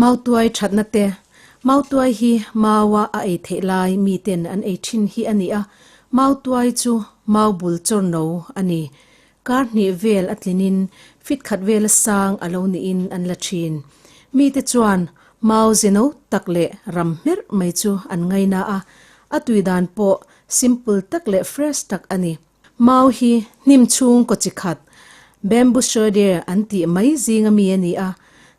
Mautuai thatna te, Mautuai hi maua a ei theih lai miten an ei thin hi a ni a, mautuai chu mau bul chawr no a ni. Kar hnih vel a tlinin fit khat vela sang a lo niin an la thin. Mite chuan mau ze no tak leh ram hmerh mai chu an ngaina a, a tui dan pawh simple tak leh fresh tak a ni. Mau hi hnim chhung kaw chi khat, bamboo shrede an tih mai zinga mi a ni a,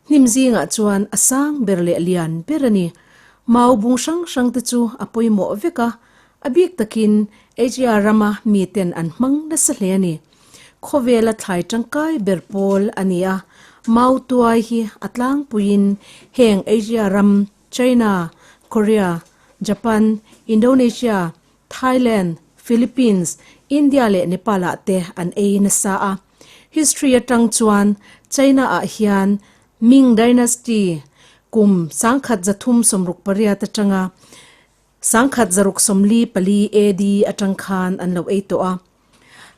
hnim zingah chuan a sang ber leh lian ber a ni. Mau bung hrang hrang te chu a pawimawh vek a, a bik takin Asia rama miten an hmang nasa hle a ni. Khawvela thlai tangkai ber pawl a ni a, mau tuai hi a tlangpuiin heng Asia ram China, Korea, Japan, Indonesia, Thailand, Philippines, India leh Nepal ah te an ei nasa a. History atang chuan China ah hian Ming Dynasty kum 1838 atanga 1644 AD atang khan an lo ei tawh a.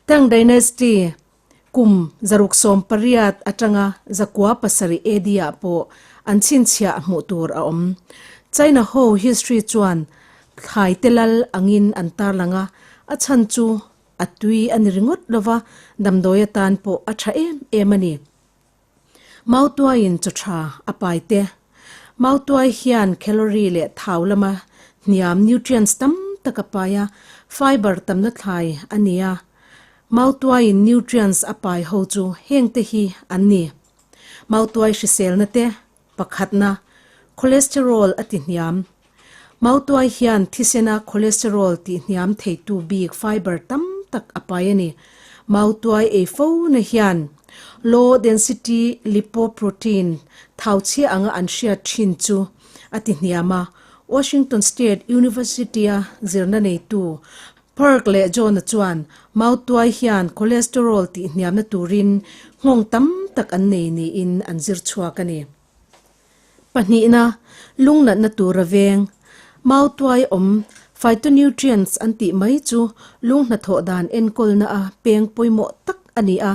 Tang Dynasty kum 618 atanga 907 AD ah pawh an chhinchhiah hmuh tur a awm. China ho history chuan thlai te lal angin an tarlang a, a chhan chu a tui a ni ringawt lova, damdawi atan pawh a tha em em a ni. Mautuaiin chaw tha a pai te. Mautuai hian calorie leh thau lama hniam nutrients tam tak a pai a, fiber tamna thlai a ni a. Mautuaiin nutrients a pai ho chu heng te hi an ni. Mautuai hriselna te, pakhatna, cholesterol a ti hniam. Mautuai hian thisena cholesterol tih hniam theitu bik fiber tam tak a pai a ni. Mautuai ei fo na hian low density lipoprotein thau chhia anga an hriat thin chu a ti hniam a, Washington State University-a zirna neitu Park leh John-a chuan mautuai hian cholesterol tih hniamna turin nghawng tam tak an nei niin an zir chhuak a ni. Pahnihna, lungnatna tura veng. Mautuai awm, phytonutrients an tih mai chu lung hnathawh dan enkawlna a peng pawimawh tak a ni a.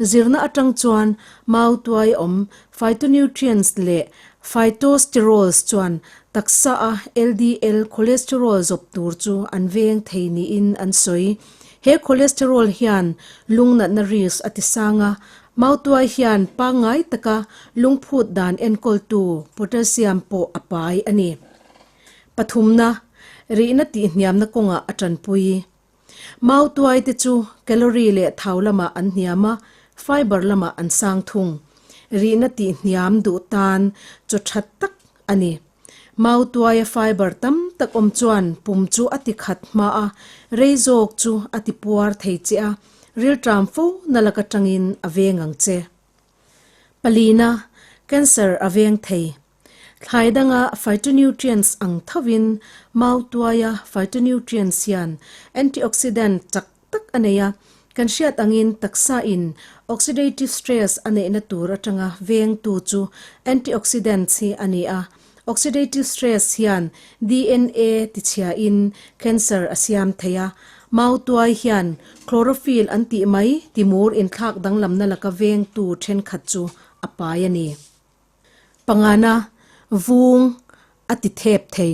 Zirna atang chuan mautuai awm, phytonutrients leh phytosterols chuan taksa a LDL cholesterol zawp tur chu an veng thei niin an sawi. He cholesterol hian lungnatna risk a tisang a, Mautuai hian pangngai taka lungphut dan enkawltu potassium pawh a pai a ni. Pathumna, rihna tihhniamna kawngah a tanpui. Mautuai te chu calorie leh thau lamah an hniam a, fiber lamah an sang thung. Rihna tihhniam duh tan chaw tha tak a ni. Mautuaia fiber tam tak awm chuan pum chu a ti khat hma a, rei zawk chu a ti puar thei che a, rilṭam fo na lak aṭangin a veng ang che. Palina, cancer a veng thei. Thlai danga phytonutrients ang thovin mautuaia phytonutrients hian antioxidant chak tak a nei a, kan hriat angin taksa in oxidative stress a neihna tur atanga vengtu chu antioxidants hi a ni a, oxidative stress hian DNA tichhia in cancer a siam thei a, mautuai hian chlorophyll an tih mai timur inthlak danglamna laka vengtu thenkhat chu a pai a ni. Pangana, vung a ti thep thei.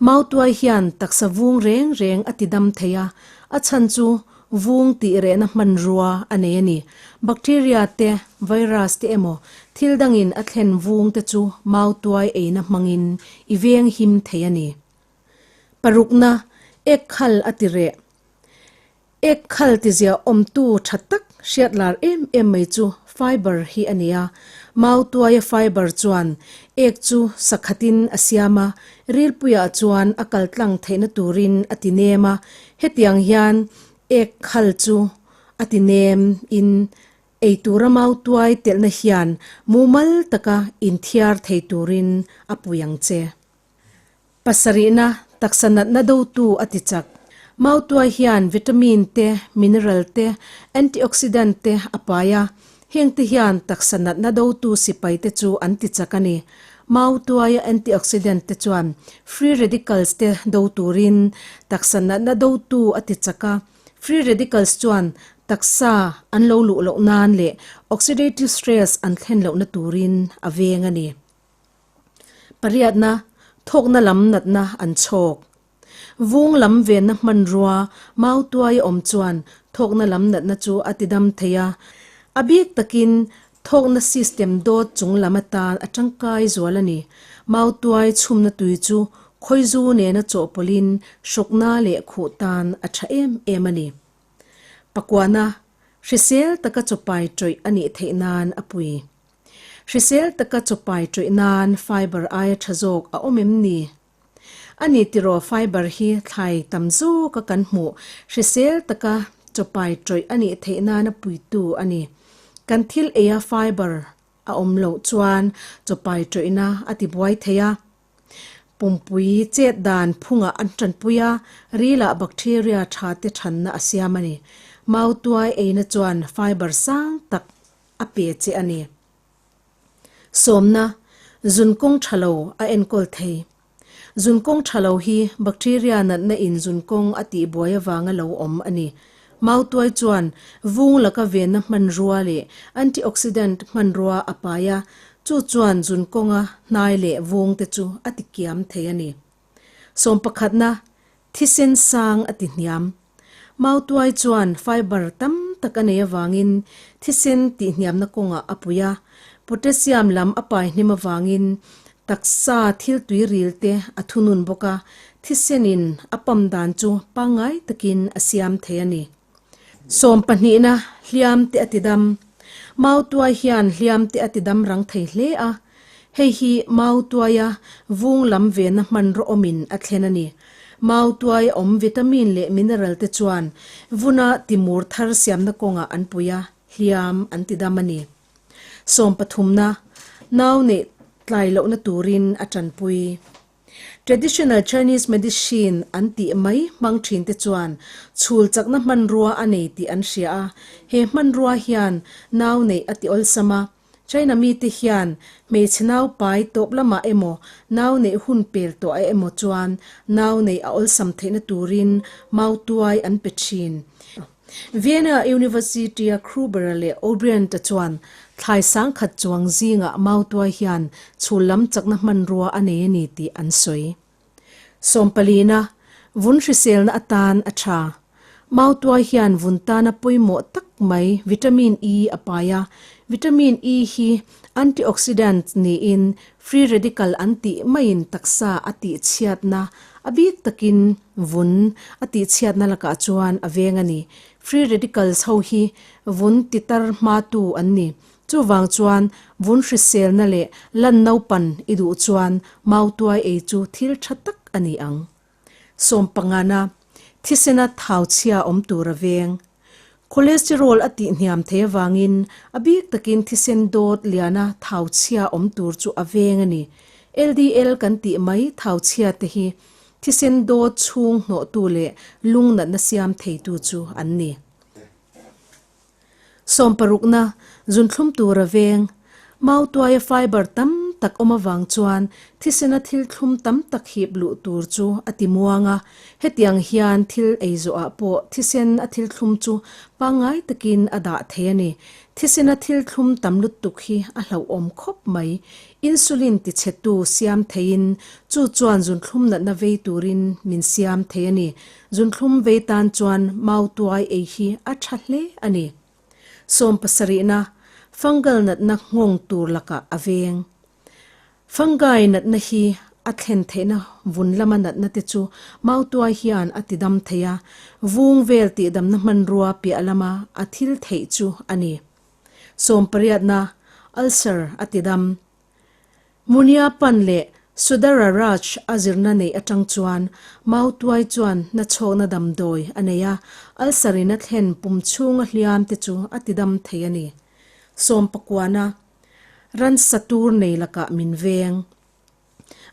Mautuai hian taksa vung reng reng a ti dam thei a, a chhan chu vung tih rehna hmanrua a nei a ni. Bacteria te, virus te emaw thil dangin a thlen vung te chu mautuai eina hmangin i veng him thei a ni. Parukna, ek khal a ti reh. Ek khal tizia awmtu tha tak hriat lar em em mai chu fiber hi a ni a. Mautuaia fiber chuan ek chu sakhatin a siam a, rilpuiah chuan a kal tlang theihna turin a ti nem a. Hetiang hian ek khal chu a ti nem in ei tura mautuai telhna hian mumal taka inthiar thei turin a pui ang che. Pasarihna, taksa natna dotu a ti chak. Mautuai hian vitamin te, mineral te, antioxidant te a pai a, hengte hian taksa natna dotu sipai te chu an ti chak a ni. Mautuaia antioxidant te chuan free radicals te do turin taksa natna dotu a ti chak a, free radicals chuan taksa an lo luh loh nan leh oxidative stress an thlen lohna turin a veng a ni. Pariatna, Thawkna lam natna an chhawk. Vung lam venna hmanrua mautuai a awm chuan thawkna lam natna chu a tidam thei a, a bik takin thawkna system dawt chung lam atan a tangkai zual a ni. Mautuai chhumna tui chu khawizu nena chawhpawlhin hrawkna leh khuh tan a tha em em a ni. Pakuana, hrisel taka chawpai tawih a nih theih nan a pui. Hrisel taka chawpai tawih nan fiber aia tha zawk a awm em ni? A ni tiraw fiber hi thlai tam zawk a kan hmuh hrisel taka chawpai tawih a nih theih nana puitu a ni. Kan thil eia fiber a awm loh chuan chawpai tawihna a ti buai thei a. Pumpui chet dan phungah an tanpui a, rilah bacteria tha te thanna a siam a ni. Mautuai eina chuan fiber sang tak a pe che a ni. Sawmna, Zun kawng tha lo a enkawl thei. Zun kawng tha lo hi bacteria natna in zun kawng a tih buai avanga lo awm a ni. Mautuai chuan vung laka venna hmanrua leh antioxidant hmanrua a pai a, chu chuan zun kawnga hnai leh vung te chu a ti kiam thei a ni. Sawmpakhatna, Thisen sang a ti hniam. Mautuai chuan fiber tam tak a nei avangin thisen tihhniamna kawngah a pui a, potassium lam a pai hnem avangin taksa thil tui ril te a thunun bawk a, thisenin a pam dan chu pangngai takin a siam thei a ni. Sawmpahnihna hliam te a tidam. Mautuai hian hliam te a tidam rang thei hle a, hei hi mautuaia vung lam vena hmanraw awmin a thlen a ni. Mautuai awm vitamin leh mineral te chuan vuna timur thar siamna kawngah an pui a, hliam an tidam a ni. Sawmpathumna, nau neih tlai lohna turin a tanpui. Traditional Chinese Medicine an tih mai hmang thin te chuan chhul chakna hmanrua a nei tih an hria a, he hmanrua hian nau neih a ti awlsam a. China mite hian hmeichhe nau pai tawp lamah emaw, nau neih hun pel tawh ah emaw chuan nau neih a awlsam theihna turin mautuai an pe thin. Vienna University-a Kruber-a leh O'Brien-te chuan thlai sangkhat chuang zingah mautuai hian chhul lam chakna hmanrua a nei a ni tih an sawi. Sawmpalina, vun hriselna atan a tha. Mautuai hian vun tana pawimawh tak mai vitamin E a pai a, vitamin E hi antioxidant niin free radical an tih maiin taksa a tihchhiatna a bik takin Vun a tihchhiatna lakah chuan a veng a ni. Free radicals ho hi vun titar hmatu an ni. Chuvang chuan vun hriselna leh lan naupan i duh chuan mautuai ei chu thil tha tak a ni ang. Sawmpangana, thisena thauchhia awm tur a veng. Cholesterol a tihhniam thei avangin a bik takin thisen dawt liana thauchhia awm tur chu a veng a ni. LDL kan tih mai thauchhia te hi Thisen dawt chhung hnawhtu leh lung natna siam theitu chu an ni. Sawmparukna, zunthlum tura veng, mautuaia fiber tam tak awm avang chuan thisena thil thlum tam tak hip luh tur chu a ti muang a, hetiang hian thil ei zawhah pawh thisen a thil thlum chu pangngai takin a dah thei a ni. Thisena thil thlum tam lutuk hi a hlauhawm khawp mai. Insulin tichhetu siam theiin chu chuan zunthlum natna vei turin min siam thei a ni. Zunthlum vei tan chuan mautuai ei hi a tha hle a ni. Sawm pasarihna, Fungal natna nghawng tur lakah a veng. Fungi natna hi a thlen theihna vun lama natna te chu mautuai hian a tidam thei a, vung vel tihdamna hmanrua piah lama a thil theih chu a ni. Sawmpariatna, Ulcer a ti dam. Munia pan leh Sudara Raj a zirna neih atang chuan Mautuai chuan nachhawkna damdawi a nei a, ulcer in a thlen pum chhunga hliam te chu a ti dam thei a ni. Sawmpakuana, Ransa tur nei lakah min veng.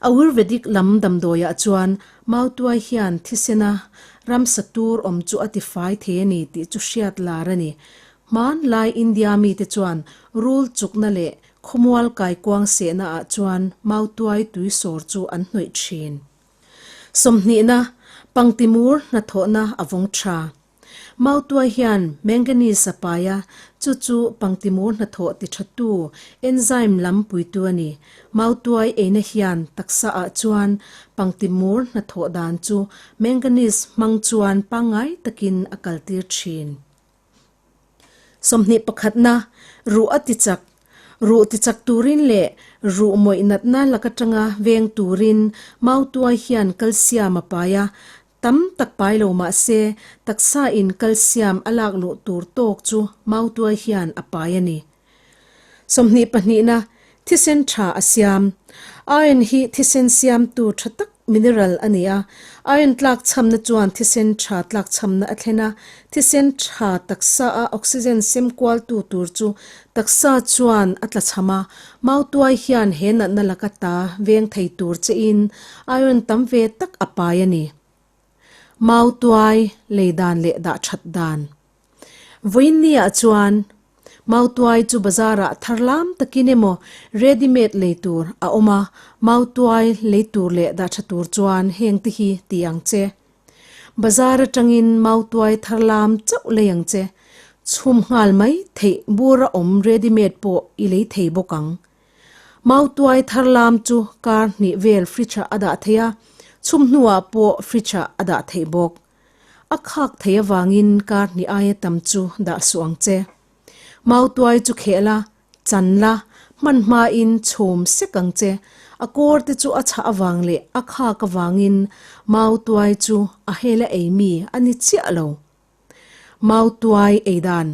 Ayurvedic lam damdawiah chuan mautuai hian thisena ramsa tur awm chu a tifai thei a ni tih chu hriat lar a ni. Hmanlai India mite chuan rul chukna leh khawmual kaikuang sehna ah chuan mautuai tui sawr chu an hnawih thin. Sawmhnihna, Pangtimur hnathawhna a vawng tha. Mautuai hian manganese a pai a, chu chu pangtimur hnathawh ti thatu enzyme lam puitu a ni. Mautuai eina hian taksa ah chuan pangtimur hnathawh dan chu manganese hmang chuan pangngai takin a kaltir thin. 21 pakhatna, ruh a ti chak. Ruh ti chak turin leh ruh mawih natna lak atanga veng turin mautuai hian calcium a pai a, tam tak pai lo mah se taksa in calcium a lak luh tur tawk chu mautuai hian a pai a ni. 20 pahnihna, thisen tha a siam. Iron hi thisen siamtu tha tak mineral a ni a, iron tlak chhamna chuan thisen tha tlak chhamna a thlen a, thisen tha taksa a oxygen sem kualtu tur chu taksa chuan a tla chham a, mautuai hian he natna laka ta veng thei tur che in iron tam ve tak a pai a ni. Mautuai lei dan leh dah that dan. Vawiinniah chuan Mautuai chu bazarah tharlam takin emaw ready made lei tur a awm a, mautuai lei tur leh dah tha tur chuan heng te hi ti ang che. Bazar atangin mautuai tharlam chauh lei ang che. Chhum nghal mai theih bur a awm ready made pawh i lei thei bawk ang. Mautuai tharlam chu kar hnih vel fridge ah a dah theih a, chhum hnuah pawh fridge ah a dah theih bawk. A khak thei avangin kar hnih aia tam chu dah suh ang che. Mautuai chu kheh la, chan la, hman hmain chhum sek ang che. A kawr te chu a chhah avang leh a khak avangin mautuai chu a hel a ei mi a ni chiah lo. Mautuai ei dan.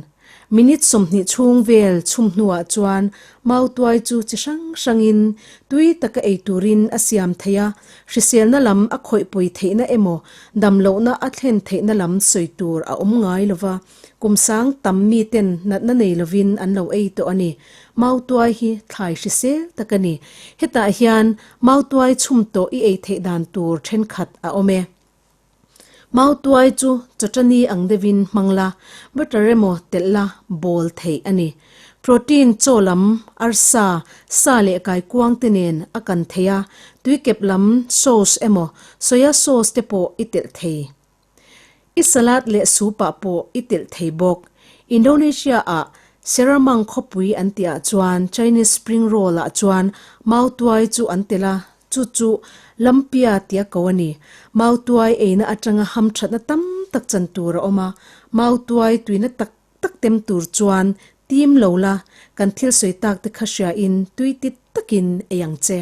Minute 20 chhung vel chhum hnuah chuan mautuai chu chi hrang hrangin tui taka ei turin a siam thei a, hriselna lam a khawihpui theihna emaw damlohna a thlen theihna lam sawi tur a awm ngai lova, kum sang tam miten natna nei lovin an lo ei tawh a ni. Mautuai hi thlai hrisel tak a ni. Hetah hian mautuai chhum tawh i ei theih dan tur thenkhat a awm e. Mautuai chu chawṭani ang deuhin hmang la, butter emaw telh la bawl theih a ni. Protein chaw lam, arsa, sa leh kaikuang te nen a kan thei a, tuikep lam sauce emaw soya sauce te pawh i telh thei. I salad leh soup ah pawh i telh thei bawk. Indonesia ah Seramang khawpui an tih ah chuan Chinese spring roll ah chuan mautuai chu an telh a, Chu chu Lampia tia ko a ni. Mautuai eina atanga hamthatna tam tak chan tur a awm a, mautuai tuina tak tak tem tur chuan tim lo la, kan thil sawi tak te kha hriain tui ti takin ei ang che.